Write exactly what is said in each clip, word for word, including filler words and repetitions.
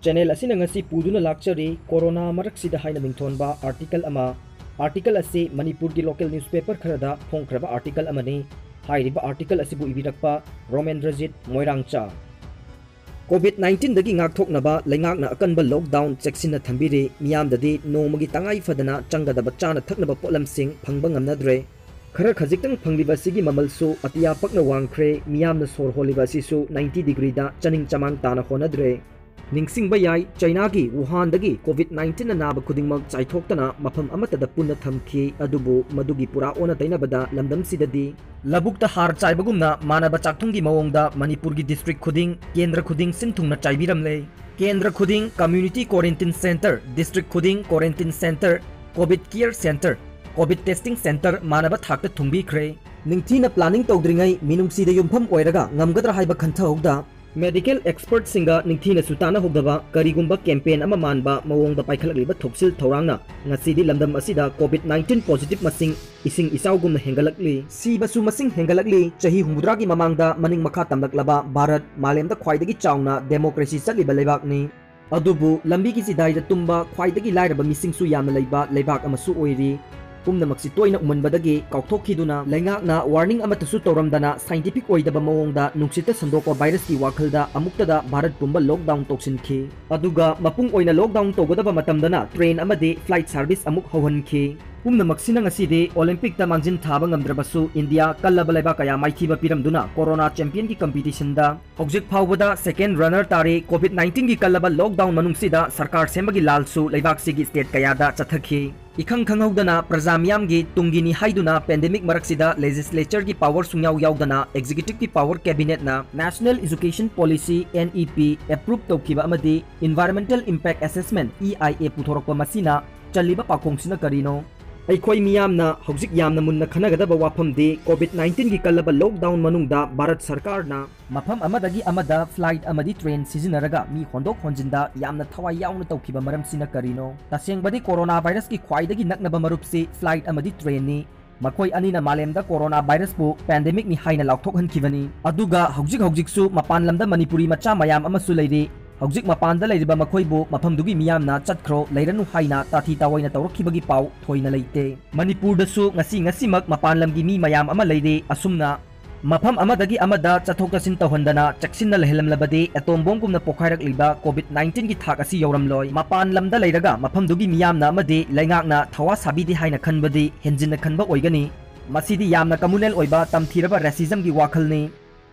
Channel ꯑꯁꯤꯅ ꯉꯁꯤ ꯄꯨꯗꯨꯅ ꯂꯥꯛꯆꯔꯤ, ꯀꯣꯔꯣꯅꯥ ꯃꯔꯛꯁꯤꯗ ꯍꯥꯏꯅ ꯃꯤꯡꯊꯣꯟꯕ article ꯑꯃ꯫ Article ꯑꯁꯤ ꯃꯅꯤꯄꯨꯔꯒꯤ local newspaper ꯈꯔꯗ ꯐꯣꯡꯈ꯭ꯔꯕ article ꯑꯃꯅꯤ꯫ ꯍꯥꯏꯔꯤꯕ article ꯑꯁꯤꯕꯨ ꯏꯕꯤꯔꯛꯄ ꯔꯣꯃꯦꯟꯗ꯭ꯔꯖꯤꯠ ꯃꯣꯏꯔꯥꯡꯆꯥ꯫ COVID nineteen ꯗꯒꯤ ꯉꯥꯛꯊꯣꯛꯅꯕ ꯂꯩꯉꯥꯛꯅ ꯑꯀꯟꯕ lockdown ꯆꯦꯛꯁꯤꯟꯅ ꯊꯝꯕꯤꯔꯤ꯫ ꯃꯤꯌꯥꯝꯗꯗꯤ ꯅꯣꯡꯃꯒꯤ ꯇꯉꯥꯏ ꯐꯗꯅ ꯆꯪꯒꯗꯕ ꯆꯥꯅ ꯊꯛꯅꯕ ꯄꯣꯠꯂꯝꯁꯤꯡ ꯐꯪꯕ ꯉꯝꯅꯗ꯭ꯔꯦ꯫ ꯈꯔ ꯈꯖꯤꯛꯇꯪ ꯐꯪꯂꯤꯕ ꯑꯁꯤꯒꯤ ꯃꯃꯜꯁꯨ ꯑꯇꯤꯌꯥ ꯄꯛꯅ ꯋꯥꯡꯈ꯭ꯔꯦ꯫ ꯃꯤꯌꯥꯝꯅ ꯁꯣꯔ ꯍꯣꯜꯂꯤꯕ ꯑꯁꯤꯁꯨ ninety degree ꯗ ꯆꯥꯅꯤꯡ ꯆꯃꯥꯡ ꯇꯥꯅ ꯍꯣꯠꯅꯗ꯭ꯔꯦ꯫ ꯅꯤꯡꯁꯤꯡꯕ ꯌꯥꯏ, ꯆꯩꯅꯥꯒꯤ ꯋꯨꯍꯥꯟꯗꯒꯤ COVID nineteen ꯅ ꯅꯥꯕ ꯈꯨꯗꯤꯡꯃꯛ ꯆꯥꯏꯊꯣꯛꯇꯅ ꯃꯐꯝ ꯑꯃꯠꯇꯗ ꯄꯨꯟꯅ ꯊꯝꯈꯤ꯫ ꯑꯗꯨꯕꯨ ꯃꯗꯨꯒꯤ ꯄꯨꯔꯥ ꯑꯣꯟꯅ ꯇꯩꯅꯕꯗ ꯂꯝꯗꯝꯁꯤꯗꯗꯤ ꯂꯧꯕꯨꯛꯇ ꯍꯥꯔ ꯆꯥꯏꯕꯒꯨꯝꯅ ꯃꯥꯟꯅꯕ ꯆꯥꯛꯊꯨꯝꯒꯤ ꯃꯑꯣꯡꯗ ꯃꯅꯤꯄꯨꯔꯒꯤ district ꯈꯨꯗꯤꯡ, ꯀꯦꯟꯗ꯭ꯔ ꯈꯨꯗꯤꯡ ꯁꯤꯟ ꯊꯨꯡꯅ ꯆꯥꯏꯕꯤꯔꯝꯂꯦ꯫ ꯀꯦꯟꯗ꯭ꯔ ꯈꯨꯗꯤꯡ community quarantine centre, district ꯈꯨꯗꯤꯡ quarantine centre, COVID care centre, COVID testing centre ꯃꯥꯟꯅꯕ ꯊꯥꯛꯇ ꯊꯨꯡꯕꯤꯈ꯭ꯔꯦ꯫ ꯅꯤꯡꯊꯤꯅ planning ꯇꯧꯗ꯭ꯔꯤꯉꯩ ꯃꯤꯅꯨꯡꯁꯤꯗ ꯌꯨꯝꯐꯝ ꯑꯣꯏꯔꯒ ꯉꯝꯒꯗ꯭ꯔꯥ ꯍꯥꯏꯕ ꯈꯟꯊꯍꯧꯗ, medical expertꯁꯤꯡꯒ ꯅꯤꯡꯊꯤꯅꯁꯨ ꯇꯥꯟꯅꯍꯧꯗꯕ ꯀꯔꯤꯒꯨꯝꯕ campaign ꯑꯃ ꯃꯥꯟꯕ ꯃꯑꯣꯡꯗ ꯄꯥꯏꯈꯠꯂꯛꯂꯤꯕ ꯊꯧꯁꯤꯜ ꯊꯧꯔꯥꯡꯅ ꯉꯁꯤꯗꯤ ꯂꯝꯗꯝ ꯑꯁꯤꯗ COVID nineteen positive ꯃꯁꯤꯡ ꯏꯁꯤꯡ ꯏꯆꯥꯎꯒꯨꯝꯅ ꯍꯦꯟꯒꯠꯂꯛꯂꯤ꯫ ꯁꯤꯕꯁꯨ ꯃꯁꯤꯡ ꯍꯦꯟꯒꯠꯂꯛꯂꯤ꯫ ꯆꯍꯤ ꯍꯨꯝꯐꯨꯇꯔꯥꯒꯤ ꯃꯃꯥꯡꯗ ꯃꯅꯤꯡ ꯃꯈꯥ ꯇꯝꯂꯛꯂꯕ ꯚꯥꯔꯠ ꯃꯥꯂꯦꯝꯗ ꯈ꯭ꯋꯥꯏꯗꯒꯤ ꯆꯥꯎꯅ democracy ꯆꯠꯂꯤꯕ ꯂꯩꯕꯥꯛꯅꯤ꯫ ꯑꯗꯨꯕꯨ ꯂꯝꯕꯤꯒꯤ ꯆꯤꯗꯥꯏꯗ ꯇꯨꯝꯕ ꯈ꯭ꯋꯥꯏꯗꯒꯤ ꯂꯥꯏꯔꯕ ꯃꯤꯁꯤꯡꯁꯨ ꯌꯥꯝꯅ ꯂꯩꯕ ꯂꯩꯕꯥꯛ ꯑꯃꯁꯨ ꯑꯣꯏꯔꯤ꯫ ꯄꯨꯝꯅꯃꯛꯁꯤ ꯇꯣꯏꯅ ꯎꯃꯟꯕꯗꯒꯤ ꯀꯥꯎꯊꯣꯛꯈꯤꯗꯨꯅ ꯂꯩꯉꯥꯛꯅ warning ꯑꯃꯠꯇꯁꯨ ꯇꯧꯔꯝꯗꯅ scientific ꯑꯣꯏꯗꯕ ꯃꯑꯣꯡꯗ ꯅꯨꯡꯁꯤꯠꯇ ꯁꯟꯗꯣꯛꯄ virusꯀꯤ ꯋꯥꯈꯜꯗ ꯑꯃꯨꯛꯇꯗ ꯚꯥꯔꯠ ꯄꯨꯝꯕ lockdown ꯇꯧꯁꯤꯟꯈꯤ꯫ ꯑꯗꯨꯒ ꯃꯄꯨꯡ ꯑꯣꯏꯅ lockdown ꯇꯧꯒꯗꯕ ꯃꯇꯝꯗꯅ train ꯑꯃꯗꯤ flight service ꯑꯃꯨꯛ ꯍꯧꯍꯟꯈꯤ꯫ ꯄꯨꯝꯅꯃꯛꯁꯤꯅ ꯉꯁꯤꯗꯤ Olympicꯇ ꯃꯥꯡꯖꯤꯟ ꯊꯥꯕ ꯉꯝꯗ꯭ꯔꯕꯁꯨ ꯏꯟꯗꯤꯌꯥ ꯀꯜꯂꯕ ꯂꯩꯕꯥꯛ ꯀꯌꯥ ꯃꯥꯏꯊꯤꯕ ꯄꯤꯔꯝꯗꯨꯅ ꯀꯣꯔꯣꯅꯥ championꯒꯤ competitionꯗ ꯍꯧꯖꯤꯛ ꯐꯥꯎꯕꯗ second runner ꯇꯥꯔꯤ꯫ COVID nineteenꯒꯤ ꯀꯜꯂꯕ lockdown ꯃꯅꯨꯡꯁꯤꯗ ꯁꯔꯀꯥꯔ ꯁꯦꯝꯕꯒꯤ ꯂꯥꯜꯁꯨ ꯂꯩꯕꯥꯛꯁꯤꯒꯤ state ꯀꯌꯥꯗ ꯆꯠꯊꯈꯤ꯫ ꯏꯈꯪ ꯈꯪꯍꯧꯗꯅ ꯄ꯭ꯔꯖꯥ ꯃꯤꯌꯥꯝꯒꯤ ꯇꯨꯡꯒꯤꯅꯤ ꯍꯥꯏꯗꯨꯅ pandemic ꯃꯔꯛꯁꯤꯗ legislatureꯒꯤ power ꯁꯨꯡꯌꯥꯎ ꯌꯥꯎꯗꯅ executiveꯀꯤ power cabinetꯅ National Education Policy, NEP, approve ꯇꯧꯈꯤꯕ ꯑꯃꯗꯤ Environmental Impact Assessment, EIA, ꯄꯨꯊꯣꯔꯛꯄ ꯃꯁꯤꯅ ꯆꯜꯂꯤꯕ ꯄꯥꯈꯣꯡꯁꯤꯅ ꯀꯔꯤꯅꯣ? ꯑꯩꯈꯣꯏ ꯃꯤꯌꯥꯝꯅ ꯍꯧꯖꯤꯛ ꯌꯥꯝꯅ ꯃꯨꯟꯅ ꯈꯟꯅꯒꯗꯕ ꯋꯥꯐꯝꯗꯤ COVID nineteenꯒꯤ ꯀꯜꯂꯕ lockdown ꯃꯅꯨꯡꯗ ꯚꯥꯔꯠ ꯁꯔꯀꯥꯔꯅ ꯃꯐꯝ ꯑꯃꯗꯒꯤ ꯑꯃꯗ flight ꯑꯃꯗꯤ train ꯁꯤꯖꯤꯟꯅꯔꯒ ꯃꯤ ꯍꯣꯟꯗꯣꯛ ꯍꯣꯟꯖꯤꯟꯗ ꯌꯥꯝꯅ ꯊꯋꯥꯏ ꯌꯥꯎꯅ ꯇꯧꯈꯤꯕ ꯃꯔꯝꯁꯤꯅ ꯀꯔꯤꯅꯣ? ꯇꯁꯦꯡꯕꯗꯤ ꯀꯣꯔꯣꯅꯥ virusꯀꯤ ꯈ꯭ꯋꯥꯏꯗꯒꯤ ꯅꯛꯅꯕ ꯃꯔꯨꯞꯁꯤ flight ꯑꯃꯗꯤ trainꯅꯤ꯫ ꯃꯈꯣꯏ ꯑꯅꯤꯅ ꯃꯥꯂꯦꯝꯗ ꯀꯣꯔꯣꯅꯥ virusꯄꯨ pandemicꯅꯤ ꯍꯥꯏꯅ ꯂꯥꯎꯊꯣꯛꯍꯟꯈꯤꯕꯅꯤ꯫ ꯑꯗꯨꯒ ꯍꯧꯖꯤꯛ ꯍꯧꯖꯤꯛꯁꯨ ꯃꯄꯥꯟ ꯂꯝꯗ ꯃꯅꯤꯄꯨꯔꯤ ꯃꯆꯥ ꯃꯌꯥꯝ ꯑꯃꯁꯨ ꯂꯩꯔꯤ꯫ ꯍꯧꯖꯤꯛ ꯃꯄꯥꯟꯗ ꯂꯩꯔꯤꯕ ꯃꯈꯣꯏꯕꯨ ꯃꯐꯝꯗꯨꯒꯤ ꯃꯤꯌꯥꯝꯅ "ꯆꯠꯈ꯭ꯔꯣ, ꯂꯩꯔꯅꯨ" ꯍꯥꯏꯅ ꯇꯥꯊꯤ ꯇꯥꯑꯣꯏꯅ ꯇꯧꯔꯛꯈꯤꯕꯒꯤ ꯄꯥꯎ ꯊꯣꯏꯅ ꯂꯩꯇꯦ꯫ ꯃꯅꯤꯄꯨꯔꯗꯁꯨ ꯉꯁꯤ ꯉꯁꯤꯃꯛ ꯃꯄꯥꯟ ꯂꯝꯒꯤ ꯃꯤ ꯃꯌꯥꯝ ꯑꯃ ꯂꯩꯔꯤ꯫ ꯑꯁꯨꯝꯅ ꯃꯐꯝ ꯑꯃꯗꯒꯤ ꯑꯃꯗ ꯆꯠꯊꯣꯛ ꯆꯠꯁꯤꯟ ꯇꯧꯍꯟꯗꯅ ꯆꯦꯛꯁꯤꯟꯅ ꯂꯩꯍꯜꯂꯝꯂꯕꯗꯤ ꯑꯦꯇꯣꯝ ꯕꯣꯝꯒꯨꯝꯅ ꯄꯣꯈꯥꯏꯔꯛꯂꯤꯕ ꯀꯣꯚꯤꯗ ꯅꯥꯏꯟꯇꯤꯟꯒꯤ ꯊꯥꯛ ꯑꯁꯤ ꯌꯧꯔꯝꯂꯣꯏ꯫ ꯃꯄꯥꯟ ꯂꯝꯗ ꯂꯩꯔꯒ ꯃꯐꯝꯗꯨꯒꯤ ꯃꯤꯌꯥꯝꯅ ꯑꯃꯗꯤ ꯂꯩꯉꯥꯛꯅ ꯊꯋꯥ ꯁꯥꯕꯤꯗꯦ ꯍꯥꯏꯅ ꯈꯟꯕꯗꯤ ꯍꯦꯟꯖꯤꯟꯅ ꯈꯟꯕ ꯑꯣꯏꯒꯅꯤ꯫ ꯃꯁꯤꯗꯤ ꯌꯥꯝꯅ ꯀꯃꯨꯅꯦꯜ ꯑꯣꯏꯕ ꯇꯝꯊꯤꯔꯕ ꯔꯦꯁꯤꯖꯝꯒꯤ ꯋꯥꯈꯜꯅꯤ꯫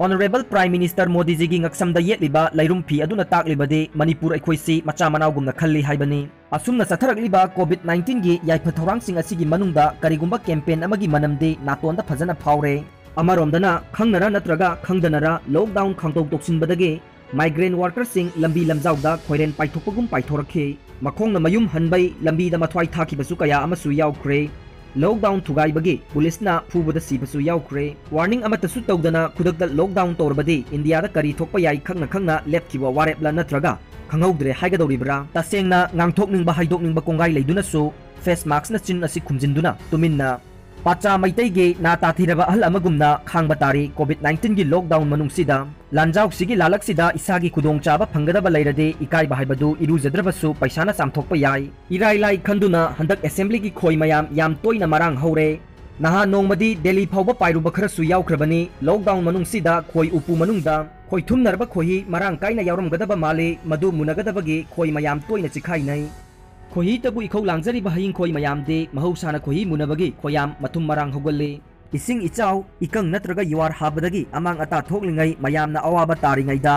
Honourable Prime Minister ꯃꯣꯗꯤꯖꯤꯒꯤ ꯉꯛꯁꯝꯗ ꯌꯦꯠꯂꯤꯕ ꯂꯩꯔꯨꯝ ꯐꯤ ꯑꯗꯨꯅ ꯇꯥꯛꯂꯤꯕꯗꯤ ꯃꯅꯤꯄꯨꯔ ꯑꯩꯈꯣꯏꯁꯤ ꯃꯆꯥ ꯃꯅꯥꯎꯒꯨꯝꯅ ꯈꯜꯂꯤ ꯍꯥꯏꯕꯅꯤ꯫ ꯑꯁꯨꯝꯅ ꯆꯠꯊꯔꯛꯂꯤꯕ ꯀꯣꯚꯤꯗ ꯅꯥꯏꯟꯇꯤꯟꯒꯤ ꯌꯥꯏꯐ ꯊꯧꯔꯥꯡꯁꯤꯡ ꯑꯁꯤꯒꯤ ꯃꯅꯨꯡꯗ ꯀꯔꯤꯒꯨꯝꯕ ꯀꯦꯝꯄꯦꯟ ꯑꯃꯒꯤ ꯃꯅꯝꯗꯤ ꯅꯥꯇꯣꯟꯗ ꯐꯖꯅ ꯐꯥꯎꯔꯦ꯫ ꯑꯃꯔꯣꯝꯗꯅ ꯈꯪꯅꯔ ꯅꯠꯇ꯭ꯔꯒ ꯈꯪꯗꯅꯔ ꯂꯣꯛꯗꯥꯎꯟ ꯈꯥꯡꯗꯣꯛ ꯇꯣꯛꯁꯤꯟꯕꯗꯒꯤ ꯃꯥꯏꯒ꯭ꯔꯦꯟ ꯋꯥꯔꯀꯔꯁꯤꯡ ꯂꯝꯕꯤ ꯂꯝꯖꯥꯎꯗ ꯈꯣꯏꯔꯦꯟ ꯄꯥꯏꯊꯣꯛꯄꯒꯨꯝ ꯄꯥꯏꯊꯣꯔꯛꯈꯤ꯫ ꯃꯈꯣꯡꯅ ꯃꯌꯨꯝ ꯍꯟꯕꯩ ꯂꯝꯕꯤꯗ ꯃꯊ꯭ꯋꯥꯏ ꯊꯥꯈꯤꯕꯁꯨ ꯀꯌꯥ ꯑꯃꯁꯨ ꯌꯥꯎꯈ꯭ꯔꯦ꯫ ꯂꯣꯛꯗꯥꯎꯟ ꯊꯨꯒꯥꯏꯕꯒꯤ ꯄꯨꯂꯤꯁꯅ ꯐꯨꯕꯗ ꯁꯤꯕꯁꯨ ꯌꯥꯎꯈ꯭ꯔꯦ꯫ ꯋꯥꯔꯅꯤꯡ ꯑꯃꯠꯇꯁꯨ ꯇꯧꯗꯅ ꯈꯨꯗꯛꯇ ꯂꯣꯛꯗꯥꯎꯟ ꯇꯧꯔꯕꯗꯤ ꯏꯟꯗꯤꯌꯥꯗ ꯀꯔꯤ ꯊꯣꯛꯄ ꯌꯥꯏ ꯈꯪꯅ ꯈꯪꯅ ꯂꯦꯞꯈꯤꯕ ꯋꯥꯔꯦꯞꯂ ꯅꯠꯇ꯭ꯔꯒ ꯈꯪꯍꯧꯗ꯭ꯔꯦ ꯍꯥꯏꯒꯗꯧꯔꯤꯕ꯭ꯔꯥ? ꯇꯁꯦꯡꯅ ꯉꯥꯡꯊꯣꯛꯅꯤꯡꯕ ꯍꯥꯏꯗꯣꯛꯅꯤꯡꯕ ꯀꯣꯡꯒꯥꯏ ꯂꯩꯗꯨꯅꯁꯨ ꯐꯦꯁ ꯃꯥꯛꯁꯅ ꯆꯤꯟ ꯑꯁꯤ ꯈꯨꯝꯖꯤꯟꯗꯨꯅ ꯇꯨꯃꯤꯟꯅ ꯄꯥꯆꯥ ꯃꯩꯇꯩꯒꯤ ꯅꯥ ꯇꯥꯊꯤꯔꯕ ꯑꯍꯜ ꯑꯃꯒꯨꯝꯅ ꯈꯥꯡꯕ ꯇꯥꯔꯤ꯫ ꯀꯣꯚꯤꯗ ꯅꯥꯏꯟꯇꯤꯟꯒꯤ ꯂꯣꯛꯗꯥꯎꯟ ꯃꯅꯨꯡꯁꯤꯗ ꯂꯥꯟꯖꯥꯎꯁꯤꯒꯤ ꯂꯥꯂꯛꯁꯤꯗ ꯏꯁꯥꯒꯤ ꯈꯨꯗꯣꯡꯆꯥꯕ ꯐꯪꯒꯗꯕ ꯂꯩꯔꯗꯤ ꯏꯀꯥꯏꯕ ꯍꯥꯏꯕꯗꯨ ꯏꯔꯨꯖꯗ꯭ꯔꯕꯁꯨ ꯄꯩꯁꯥꯅ ꯆꯥꯝꯊꯣꯛꯄ ꯌꯥꯏ꯫ ꯏꯔꯥꯏ ꯂꯥꯏ ꯈꯟꯗꯨꯅ ꯍꯟꯗꯛ ꯑꯦꯁꯦꯝꯕ꯭ꯂꯤꯒꯤ ꯈꯣꯏ ꯃꯌꯥꯝ ꯌꯥꯝ ꯇꯣꯏꯅ ꯃꯔꯥꯡ ꯍꯧꯔꯦ꯫ ꯅꯍꯥꯟ ꯅꯣꯡꯃꯗꯤ ꯗꯦꯜꯂꯤ ꯐꯥꯎꯕ ꯄꯥꯏꯔꯨꯕ ꯈꯔꯁꯨ ꯌꯥꯎꯈ꯭ꯔꯕꯅꯤ꯫ ꯂꯣꯛꯗꯥꯎꯟ ꯃꯅꯨꯡꯁꯤꯗ ꯈꯣꯏ ꯎꯄꯨ ꯃꯅꯨꯡꯗ ꯈꯣꯏ ꯊꯨꯝꯅꯔꯕ ꯈꯣꯏꯍꯤ ꯃꯔꯥꯡ ꯀꯥꯏꯅ ꯌꯥꯎꯔꯝꯒꯗꯕ ꯃꯥꯜꯂꯤ꯫ ꯃꯗꯨ ꯃꯨꯟꯅꯒꯗꯕꯒꯤ ꯈꯣꯏ ꯃꯌꯥꯝ ꯇꯣꯏꯅ ꯆꯤꯈꯥꯏꯅꯩ꯫ ꯈꯣꯏꯍꯤꯇꯕꯨ ꯏꯈꯧ ꯂꯥꯡꯖꯔꯤꯕ ꯍꯌꯤꯡ ꯈꯣꯏ ꯃꯌꯥꯝꯗꯤ ꯃꯍꯧꯁꯥꯅ ꯈꯣꯏꯍꯤ ꯃꯨꯟꯅꯕꯒꯤ ꯈꯣꯏꯌꯥꯝ ꯃꯊꯨꯝ ꯃꯔꯥꯡ ꯍꯧꯒꯜꯂꯤ꯫ ꯏꯁꯤꯡ ꯏꯆꯥꯎ, ꯏꯀꯪ ꯅꯠꯇ꯭ꯔꯒ ꯌꯨꯍꯥꯔ ꯍꯥꯕꯗꯒꯤ ꯑꯃꯥꯡ ꯑꯇꯥ ꯊꯣꯛꯂꯤꯉꯩ ꯃꯌꯥꯝꯅ ꯑꯋꯥꯕ ꯇꯥꯔꯤꯉꯩꯗ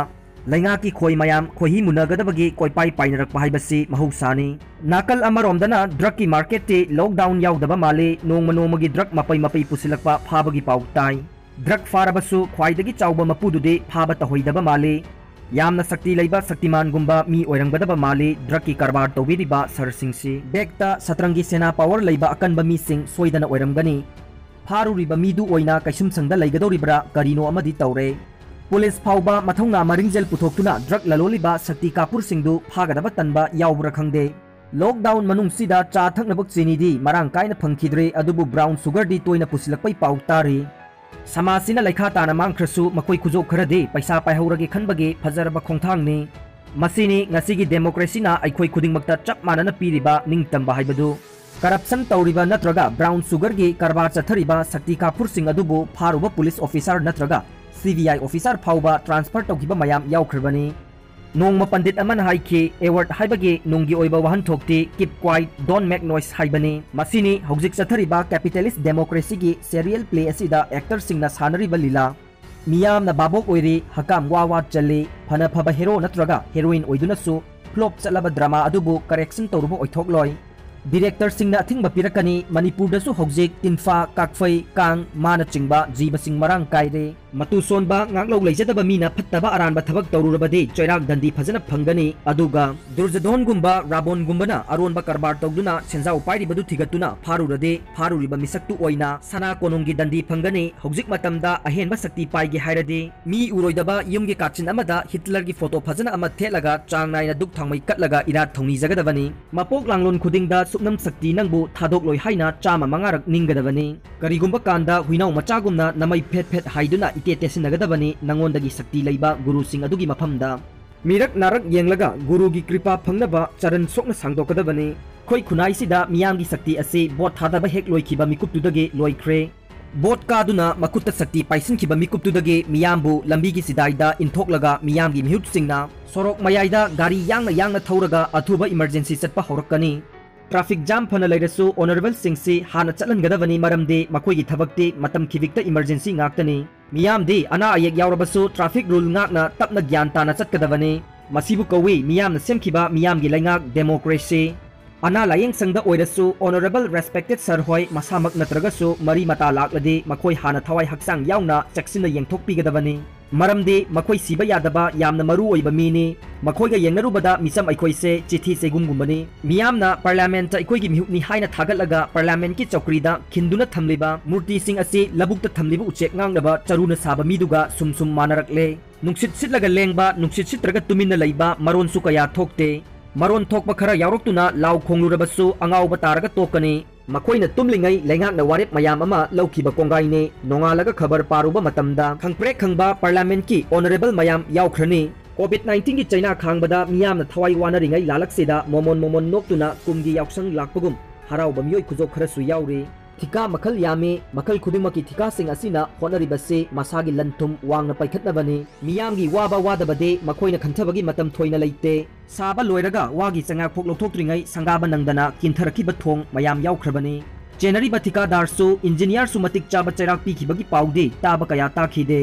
ꯂꯩꯉꯥꯛꯀꯤ ꯈꯣꯏ ꯃꯌꯥꯝ ꯈꯣꯏꯍꯤ ꯃꯨꯟꯅꯒꯗꯕꯒꯤ ꯀꯣꯏꯄꯥꯏ ꯄꯥꯏꯅꯔꯛꯄ ꯍꯥꯏꯕꯁꯤ ꯃꯍꯧꯁꯥꯅꯤ꯫ ꯅꯥꯀꯜ ꯑꯃꯔꯣꯝꯗꯅ ꯗ꯭ꯔꯒꯀꯤ ꯃꯥꯔꯀꯦꯠꯇꯤ ꯂꯣꯛꯗꯥꯎꯟ ꯌꯥꯎꯗꯕ ꯃꯥꯜꯂꯤ꯫ ꯅꯣꯡꯃ ꯅꯣꯡꯃꯒꯤ ꯗ꯭ꯔꯒ ꯃꯄꯩ ꯃꯄꯩ ꯄꯨꯁꯤꯜꯂꯛꯄ ꯐꯥꯕꯒꯤ ꯄꯥꯎ ꯇꯥꯏ꯫ ꯗ꯭ꯔꯒ ꯐꯥꯔꯕꯁꯨ ꯈ꯭ꯋꯥꯏꯗꯒꯤ ꯆꯥꯎꯕ ꯃꯄꯨꯗꯨꯗꯤ ꯐꯥꯕ ꯇꯧꯍꯩꯗꯕ ꯃꯥꯜꯂꯤ꯫ ꯌꯥꯝꯅ ꯁꯛꯇꯤ ꯂꯩꯕ ꯁꯛꯇꯤꯃꯥꯟꯒꯨꯝꯕ ꯃꯤ ꯑꯣꯏꯔꯝꯒꯗꯕ ꯃꯥꯜꯂꯤ ꯗ꯭ꯔꯒꯀꯤ ꯀꯔꯕꯥꯔ ꯇꯧꯕꯤꯔꯤꯕ ꯁꯔꯁꯤꯡꯁꯤ꯫ ꯕꯦꯛꯇ ꯁꯇ꯭ꯔꯪꯒꯤ ꯁꯦꯅꯥ ꯄꯥꯋꯔ ꯂꯩꯕ ꯑꯀꯟꯕ ꯃꯤꯁꯤꯡ ꯁꯣꯏꯗꯅ ꯑꯣꯏꯔꯝꯒꯅꯤ꯫ ꯐꯥꯔꯨꯔꯤꯕ ꯃꯤꯗꯨ ꯑꯣꯏꯅ ꯀꯩꯁꯨꯝꯁꯪꯗ ꯂꯩꯒꯗꯧꯔꯤꯕ꯭ꯔꯥ ꯀꯔꯤꯅꯣ ꯑꯃꯗꯤ ꯇꯧꯔꯦ꯫ ꯄꯨꯂꯤꯁ ꯐꯥꯎꯕ ꯃꯊꯧꯅꯥ ꯃꯔꯤꯡꯖꯦꯜ ꯄꯨꯊꯣꯛꯇꯨꯅ ꯗ꯭ꯔꯒ ꯂꯂꯣꯜꯂꯤꯕ ꯁꯛꯇꯤ ꯀꯥꯄꯨꯔꯁꯤꯡꯗꯨ ꯐꯥꯒꯗꯕ ꯇꯟꯕ ꯌꯥꯎꯕ꯭ꯔꯥ ꯈꯪꯗꯦ꯫ ꯂꯣꯛꯗꯥꯎꯟ ꯃꯅꯨꯡꯁꯤꯗ ꯆꯥ ꯊꯛꯅꯕ ꯆꯤꯅꯤꯗꯤ ꯃꯔꯥꯡ ꯀꯥꯏꯅ ꯐꯪꯈꯤꯗ꯭ꯔꯦ, ꯑꯗꯨꯕꯨ ꯕ꯭ꯔꯥꯎꯟ ꯁꯨꯒꯔꯗꯤ ꯇꯣꯏꯅ ꯄꯨꯁꯤꯜꯂꯛꯄꯩ ꯄꯥꯎ ꯇꯥꯔꯤ꯫ ꯁꯃꯥꯖꯁꯤꯅ ꯂꯩꯈꯥ ꯇꯥꯅ ꯃꯥꯡꯈ꯭ꯔꯁꯨ ꯃꯈꯣꯏ ꯈꯨꯖꯣꯞ ꯈꯔꯗꯤ ꯄꯩꯁꯥ ꯄꯥꯏꯍꯧꯔꯒꯦ ꯈꯟꯕꯒꯤ ꯐꯖꯔꯕ ꯈꯣꯡꯊꯥꯡꯅꯤ꯫ ꯃꯁꯤꯅꯤ ꯉꯁꯤꯒꯤ democracyꯅ ꯑꯩꯈꯣꯏ ꯈꯨꯗꯤꯡꯃꯛꯇ ꯆꯞ ꯃꯥꯟꯅꯅ ꯄꯤꯔꯤꯕ ꯅꯤꯡꯇꯝꯕ ꯍꯥꯏꯕꯗꯨ꯫ Corruption ꯇꯧꯔꯤꯕ ꯅꯠꯇ꯭ꯔꯒ brown sugarꯒꯤ ꯀꯔꯕꯥꯔ ꯆꯠꯊꯔꯤꯕ ꯁꯛꯇꯤ ꯀꯥꯐꯨꯔꯁꯤꯡ ꯑꯗꯨꯕꯨ ꯐꯥꯔꯨꯕ police officer ꯅꯠꯇ꯭ꯔꯒ C B I officer ꯐꯥꯎꯕ transfer ꯇꯧꯈꯤꯕ ꯃꯌꯥꯝ ꯌꯥꯎꯈ꯭ꯔꯕꯅꯤ꯫ ꯅꯣꯡꯃ ꯄꯟꯗꯤꯠ ꯑꯃꯅ ꯍꯥꯏꯈꯤ, award ꯍꯥꯏꯕꯒꯤ ꯅꯨꯡꯒꯤ ꯑꯣꯏꯕ ꯋꯥꯍꯟꯊꯣꯛꯇꯤ "Keep quiet, don't make noise" ꯍꯥꯏꯕꯅꯤ꯫ ꯃꯁꯤꯅꯤ ꯍꯧꯖꯤꯛ ꯆꯠꯊꯔꯤꯕ capitalist democracyꯒꯤ serial play ꯑꯁꯤꯗ actorꯁꯤꯡꯅ ꯁꯥꯟꯅꯔꯤꯕ ꯂꯤꯂꯥ꯫ ꯃꯤꯌꯥꯝꯅ ꯚꯥꯕꯣꯛ ꯑꯣꯏꯔꯤ, ꯍꯀꯥꯝ ꯋꯥ ꯋꯥ ꯆꯜꯂꯤ, ꯐꯅ ꯐꯕ hero ꯅꯠꯇ꯭ꯔꯒ heroine ꯑꯣꯏꯗꯨꯅꯁꯨ flop ꯆꯠꯂꯕ drama ꯑꯗꯨꯕꯨ correction ꯇꯧꯔꯨꯕ ꯑꯣꯏꯊꯣꯛꯂꯣꯏ꯫ Directorꯁꯤꯡꯅ ꯑꯊꯤꯡꯕ ꯄꯤꯔꯛꯀꯅꯤ꯫ ꯃꯅꯤꯄꯨꯔꯗꯁꯨ ꯍꯧꯖꯤꯛ ꯇꯤꯟꯐꯥ, ꯀꯥꯛꯐꯩ, ꯀꯥꯡ, ꯃꯥꯅꯆꯤꯡꯕ ꯖꯤꯕꯁꯤꯡ ꯃꯔꯥꯡ ꯀꯥꯏꯔꯦ꯫ ꯃꯇꯨ ꯁꯣꯟꯕ, ꯉꯥꯛꯂꯧ ꯂꯩꯖꯗꯕ ꯃꯤꯅ ꯐꯠꯇꯕ ꯑꯔꯥꯟꯕ ꯊꯕꯛ ꯇꯧꯔꯨꯔꯕꯗꯤ ꯆꯩꯔꯥꯛ ꯗꯟꯗꯤ ꯐꯖꯅ ꯐꯪꯒꯅꯤ꯫ ꯑꯗꯨꯒ ꯗꯨꯔꯖꯗꯣꯟꯒꯨꯝꯕ, ꯔꯥꯕꯣꯟꯒꯨꯝꯕꯅ ꯑꯔꯣꯟꯕ ꯀꯔꯕꯥꯔ ꯇꯧꯗꯨꯅ ꯁꯦꯟꯖꯥꯎ ꯄꯥꯏꯔꯤꯕꯗꯨ ꯊꯤꯒꯠꯇꯨꯅ ꯐꯥꯔꯨꯔꯗꯤ, ꯐꯥꯔꯨꯔꯤꯕ ꯃꯤꯁꯛꯇꯨ ꯑꯣꯏꯅ ꯁꯅꯥ ꯀꯣꯅꯨꯡꯒꯤ ꯗꯟꯗꯤ ꯐꯪꯒꯅꯤ꯫ ꯍꯧꯖꯤꯛ ꯃꯇꯝꯗ ꯑꯍꯦꯟꯕ ꯁꯛꯇꯤ ꯄꯥꯏꯒꯦ ꯍꯥꯏꯔꯗꯤ, ꯃꯤ ꯎꯔꯣꯏꯗꯕ ꯌꯨꯝꯒꯤ ꯀꯥꯆꯤꯟ ꯑꯃꯗ ꯍꯤꯠꯂꯔꯒꯤ photo ꯐꯖꯅ ꯑꯃ ꯊꯦꯠꯂꯒ ꯆꯥꯡ ꯅꯥꯏꯅ ꯙꯨꯛ ꯊꯥꯎꯃꯩ ꯀꯠꯂꯒ ꯏꯔꯥꯠ ꯊꯧꯅꯤꯖꯒꯗꯕꯅꯤ꯫ ꯃꯄꯣꯛ ꯂꯥꯡꯂꯣꯟ ꯈꯨꯗꯤꯡꯗ ꯁꯨꯞꯅꯝ ꯁꯛꯇꯤ ꯅꯪꯕꯨ ꯊꯥꯗꯣꯛꯂꯣꯏ ꯍꯥꯏꯅ ꯆꯥꯝꯃ ꯃꯉꯥꯔꯛ ꯅꯤꯡꯒꯗꯕꯅꯤ꯫ ꯀꯔꯤꯒꯨꯝꯕ ꯀꯥꯟꯗ ꯍꯨꯏꯅꯥꯎ ꯃꯆꯥꯒꯨꯝꯅ ꯅꯃꯩ ꯐꯦꯠ ꯐꯦꯠ ꯍꯥꯏꯗꯨꯅ ꯏꯇꯦ ꯇꯦꯁꯤꯟꯅꯒꯗꯕꯅꯤ ꯅꯉꯣꯟꯗꯒꯤ ꯁꯛꯇꯤ ꯂꯩꯕ ꯒꯨꯔꯨꯁꯤꯡ ꯑꯗꯨꯒꯤ ꯃꯐꯝꯗ꯫ ꯃꯤꯔꯛ ꯅꯥꯔꯛ ꯌꯦꯡꯂꯒ ꯒꯨꯔꯨꯒꯤ ꯀ꯭ꯔꯤꯄꯥ ꯐꯪꯅꯕ ꯆꯔꯟ ꯁꯣꯛꯅ ꯁꯥꯡꯗꯣꯛꯀꯗꯕꯅꯤ꯫ ꯑꯩꯈꯣꯏ ꯈꯨꯟꯅꯥꯏꯁꯤꯗ ꯃꯤꯌꯥꯝꯒꯤ ꯁꯛꯇꯤ ꯑꯁꯤ ꯚꯣꯠ ꯊꯥꯗꯕ ꯍꯦꯛ ꯂꯣꯏꯈꯤꯕ ꯃꯤꯀꯨꯞꯇꯨꯗꯒꯤ ꯂꯣꯏꯈ꯭ꯔꯦ꯫ ꯚꯣꯠ ꯀꯥꯗꯨꯅ ꯃꯈꯨꯠꯇ ꯁꯛꯇꯤ ꯄꯥꯏꯁꯤꯟꯈꯤꯕ ꯃꯤꯀꯨꯞꯇꯨꯗꯒꯤ ꯃꯤꯌꯥꯝꯕꯨ ꯂꯝꯕꯤꯒꯤ ꯆꯤꯗꯥꯏꯗ ꯏꯟꯊꯣꯛꯂꯒ ꯃꯤꯌꯥꯝꯒꯤ ꯃꯤꯍꯨꯠꯁꯤꯡꯅ ꯁꯣꯔꯣꯛ ꯃꯌꯥꯏꯗ ꯒꯥꯔꯤ ꯌꯥꯡꯅ ꯌꯥꯡꯅ ꯊꯧꯔꯒ ꯑꯊꯨꯕ emergency ꯆꯠꯄ ꯍꯧꯔꯛꯀꯅꯤ꯫ Traffic jam ꯐꯅ ꯂꯩꯔꯁꯨ honourableꯁꯤꯡꯁꯤ ꯍꯥꯟꯅ ꯆꯠꯍꯟꯒꯗꯕꯅꯤ, ꯃꯔꯝꯗꯤ ꯃꯈꯣꯏꯒꯤ ꯊꯕꯛꯇꯤ ꯃꯇꯝ ꯈꯤꯕꯤꯛꯇ emergency ꯉꯥꯛꯇꯅꯤ꯫ ꯃꯤꯌꯥꯝꯗꯤ ꯑꯅꯥ ꯑꯌꯦꯛ ꯌꯥꯎꯔꯕꯁꯨ traffic rule ꯉꯥꯛꯅ ꯇꯞꯅ ꯒ꯭ꯌꯥꯟ ꯇꯥꯅ ꯆꯠꯀꯗꯕꯅꯤ꯫ ꯃꯁꯤꯕꯨ ꯀꯧꯏ ꯃꯤꯌꯥꯝꯅ ꯁꯦꯝꯈꯤꯕ ꯃꯤꯌꯥꯝꯒꯤ ꯂꯩꯉꯥꯛ democracy꯫ ꯑꯅꯥ ꯂꯥꯌꯦꯡ ꯁꯪꯗ ꯑꯣꯏꯔꯁꯨ honourable respected sir ꯍꯣꯏ ꯃꯁꯥꯃꯛ ꯅꯠꯇ꯭ꯔꯒꯁꯨ ꯃꯔꯤ ꯃꯇꯥ ꯂꯥꯛꯂꯗꯤ ꯃꯈꯣꯏ ꯍꯥꯟꯅ ꯊꯋꯥꯏ ꯍꯛꯆꯥꯡ ꯌꯥꯎꯅ ꯆꯦꯛꯁꯤꯟꯅ ꯌꯦꯡꯊꯣꯛꯄꯤꯒꯗꯕꯅꯤ꯫ ꯃꯔꯝꯗꯤ ꯃꯈꯣꯏ ꯁꯤꯕ ꯌꯥꯗꯕ ꯌꯥꯝꯅ ꯃꯔꯨ ꯑꯣꯏꯕ ꯃꯤꯅꯤ꯫ ꯃꯈꯣꯏꯒ ꯌꯦꯡꯅꯔꯨꯕꯗ ꯃꯤꯆꯝ ꯑꯩꯈꯣꯏꯁꯦ ꯆꯤꯊꯤ ꯆꯦꯒꯨꯝꯒꯨꯝꯕꯅꯤ꯫ ꯃꯤꯌꯥꯝꯅ parliamentꯇ ꯑꯩꯈꯣꯏꯒꯤ ꯃꯤꯍꯨꯠꯅꯤ ꯍꯥꯏꯅ ꯊꯥꯒꯠꯂꯒ parliamentꯀꯤ ꯆꯧꯀ꯭ꯔꯤꯗ ꯈꯤꯟꯗꯨꯅ ꯊꯝꯂꯤꯕ ꯃꯨꯔꯇꯤꯁꯤꯡ ꯑꯁꯤ ꯂꯧꯕꯨꯛꯇ ꯊꯝꯂꯤꯕ ꯎꯆꯦꯛ ꯉꯥꯛꯅꯕ ꯆꯔꯨꯅ ꯁꯥꯕ ꯃꯤꯗꯨꯒ ꯁꯨꯝ ꯁꯨꯝ ꯃꯥꯟꯅꯔꯛꯂꯦ꯫ ꯅꯨꯡꯁꯤꯠ ꯁꯤꯠꯂꯒ ꯂꯦꯡꯕ, ꯅꯨꯡꯁꯤꯠ ꯁꯤꯠꯇ꯭ꯔꯒ ꯇꯨꯃꯤꯟꯅ ꯂꯩꯕ ꯃꯔꯣꯟꯁꯨ ꯀꯌꯥ ꯊꯣꯛꯇꯦ꯫ ꯃꯔꯣꯟ ꯊꯣꯛꯄ ꯈꯔ ꯌꯥꯎꯔꯛꯇꯨꯅ ꯂꯥꯎ ꯈꯣꯡꯂꯨꯔꯕꯁꯨ ꯑꯉꯥꯎꯕ ꯇꯥꯔꯒ ꯇꯣꯛꯀꯅꯤ꯫ ꯃꯈꯣꯏꯅ ꯇꯨꯝꯂꯤꯉꯩ ꯂꯩꯉꯥꯛꯅ ꯋꯥꯔꯦꯞ ꯃꯌꯥꯝ ꯑꯃ ꯂꯧꯈꯤꯕ ꯀꯣꯡꯒꯥꯏꯅꯤ꯫ ꯅꯣꯡꯉꯥꯜꯂꯒ ꯈꯕꯔ ꯄꯥꯔꯨꯕ ꯃꯇꯝꯗ ꯈꯪꯄ꯭ꯔꯦꯛ ꯈꯪꯕ parliamentꯀꯤ honourable ꯃꯌꯥꯝ ꯌꯥꯎꯈ꯭ꯔꯅꯤ꯫ COVID nineteen ꯒꯤ ꯆꯩꯅꯥ ꯈꯥꯡꯕꯗ ꯃꯤꯌꯥꯝꯅ ꯊꯋꯥꯏ ꯋꯥꯅꯔꯤꯉꯩ ꯂꯥꯜꯂꯛꯁꯤꯗ ꯃꯣꯃꯣꯟ ꯃꯣꯃꯣꯟ ꯅꯣꯛꯇꯨꯅ ꯀꯨꯝꯒꯤ ꯌꯥꯎꯁꯪ ꯂꯥꯛꯄꯒꯨꯝ ꯍꯔꯥꯎꯕ ꯃꯤꯑꯣꯏ ꯈꯨꯖꯣꯞ ꯈꯔꯁꯨ ꯌꯥꯎꯔꯤ꯫ ꯊꯤꯀꯥ ꯃꯈꯜ ꯌꯥꯝꯃꯤ꯫ ꯃꯈꯜ ꯈꯨꯗꯤꯡꯃꯛꯀꯤ ꯊꯤꯀꯥꯁꯤꯡ ꯑꯁꯤꯅ ꯍꯣꯠꯅꯔꯤꯕꯁꯤ ꯃꯁꯥꯒꯤ ꯂꯟ ꯊꯨꯝ ꯋꯥꯡꯅ ꯄꯥꯏꯈꯠꯅꯕꯅꯤ꯫ ꯃꯤꯌꯥꯝꯒꯤ ꯋꯥꯕ ꯋꯥꯗꯕꯗꯤ ꯃꯈꯣꯏꯅ ꯈꯟꯊꯕꯒꯤ ꯃꯇꯝ ꯊꯣꯏꯅ ꯂꯩꯇꯦ꯫ ꯁꯥꯕ ꯂꯣꯏꯔꯒ ꯋꯥꯒꯤ ꯆꯩꯉꯥꯛꯐꯣꯛ ꯂꯧꯊꯣꯛꯇ꯭ꯔꯤꯉꯩ ꯁꯪꯒꯥꯕ ꯅꯪꯗꯅ ꯀꯤꯟꯊꯔꯛꯈꯤꯕ ꯊꯣꯡ ꯃꯌꯥꯝ ꯌꯥꯎꯈ꯭ꯔꯕꯅꯤ꯫ ꯆꯦꯟꯅꯔꯤꯕ ꯊꯤꯀꯥꯗꯥꯔꯁꯨ, ꯏꯟꯖꯤꯅꯤꯌꯥꯔꯁꯨ ꯃꯇꯤꯛ ꯆꯥꯕ ꯆꯩꯔꯥꯛ ꯄꯤꯈꯤꯕꯒꯤ ꯄꯥꯎꯗꯤ ꯇꯥꯕ ꯀꯌꯥ ꯇꯥꯈꯤꯗꯦ꯫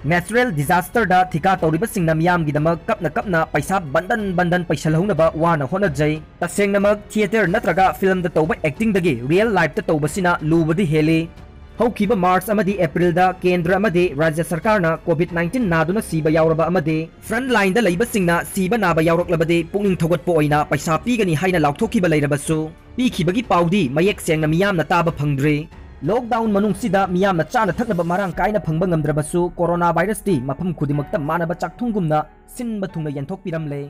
Natural disaster ꯗ ꯊꯤꯀꯥ ꯇꯧꯔꯤꯕꯁꯤꯡꯅ ꯃꯤꯌꯥꯝꯒꯤꯗꯃꯛ ꯀꯞꯅ ꯀꯞꯅ ꯄꯩꯁꯥ ꯕꯟꯗꯟ ꯕꯟꯗꯟ ꯄꯩꯁꯜꯍꯧꯅꯕ ꯋꯥꯅ ꯍꯣꯠꯅꯖꯩ꯫ ꯇꯁꯦꯡꯅꯃꯛ theatre ꯅꯠꯇ꯭ꯔꯒ film ꯗ ꯇꯧꯕ acting ꯗꯒꯤ real life ꯇ ꯇꯧꯕꯁꯤꯅ ꯂꯨꯕꯗꯤ ꯍꯦꯜꯂꯤ꯫ ꯍꯧꯈꯤꯕ March ꯑꯃꯗꯤ April ꯗ ꯀꯦꯟꯗ꯭ꯔ ꯑꯃꯗꯤ ꯔꯥꯖ꯭ꯌ ꯁꯔꯀꯥꯔꯅ COVID nineteen ꯅꯥꯗꯨꯅ ꯁꯤꯕ ꯌꯥꯎꯔꯕ ꯑꯃꯗꯤ front line ꯗ ꯂꯩꯕꯁꯤꯡꯅ ꯁꯤꯕ ꯅꯥꯕ ꯌꯥꯎꯔꯛꯂꯕꯗꯤ ꯄꯨꯛꯅꯤꯡ ꯊꯧꯒꯠꯄ ꯑꯣꯏꯅ ꯄꯩꯁꯥ ꯄꯤꯒꯅꯤ ꯍꯥꯏꯅ ꯂꯥꯎꯊꯣꯛꯈꯤꯕ ꯂꯩꯔꯕꯁꯨ, ꯄꯤꯈꯤꯕꯒꯤ ꯄꯥꯎꯗꯤ ꯃꯌꯦꯛ ꯁꯦꯡꯅ ꯃꯤꯌꯥꯝꯅ ꯇꯥꯕ ꯐꯪꯗ꯭ꯔꯤ꯫ Lockdown ꯃꯅꯨꯡꯁꯤꯗ ꯃꯤꯌꯥꯝꯅ ꯆꯥꯅ ꯊꯛꯅꯕ ꯃꯔꯥꯡ ꯀꯥꯏꯅ ꯐꯪꯕ ꯉꯝꯗ꯭ꯔꯕꯁꯨ, corona virus ꯇꯤ ꯃꯐꯝ ꯈꯨꯗꯤꯡꯃꯛꯇ ꯃꯥꯟꯅꯕ ꯆꯥꯛꯊꯨꯡꯒꯨꯝꯅ ꯁꯤꯟꯕ ꯊꯨꯡꯅ ꯌꯦꯟꯊꯣꯛꯄꯤꯔꯝꯂꯦ꯫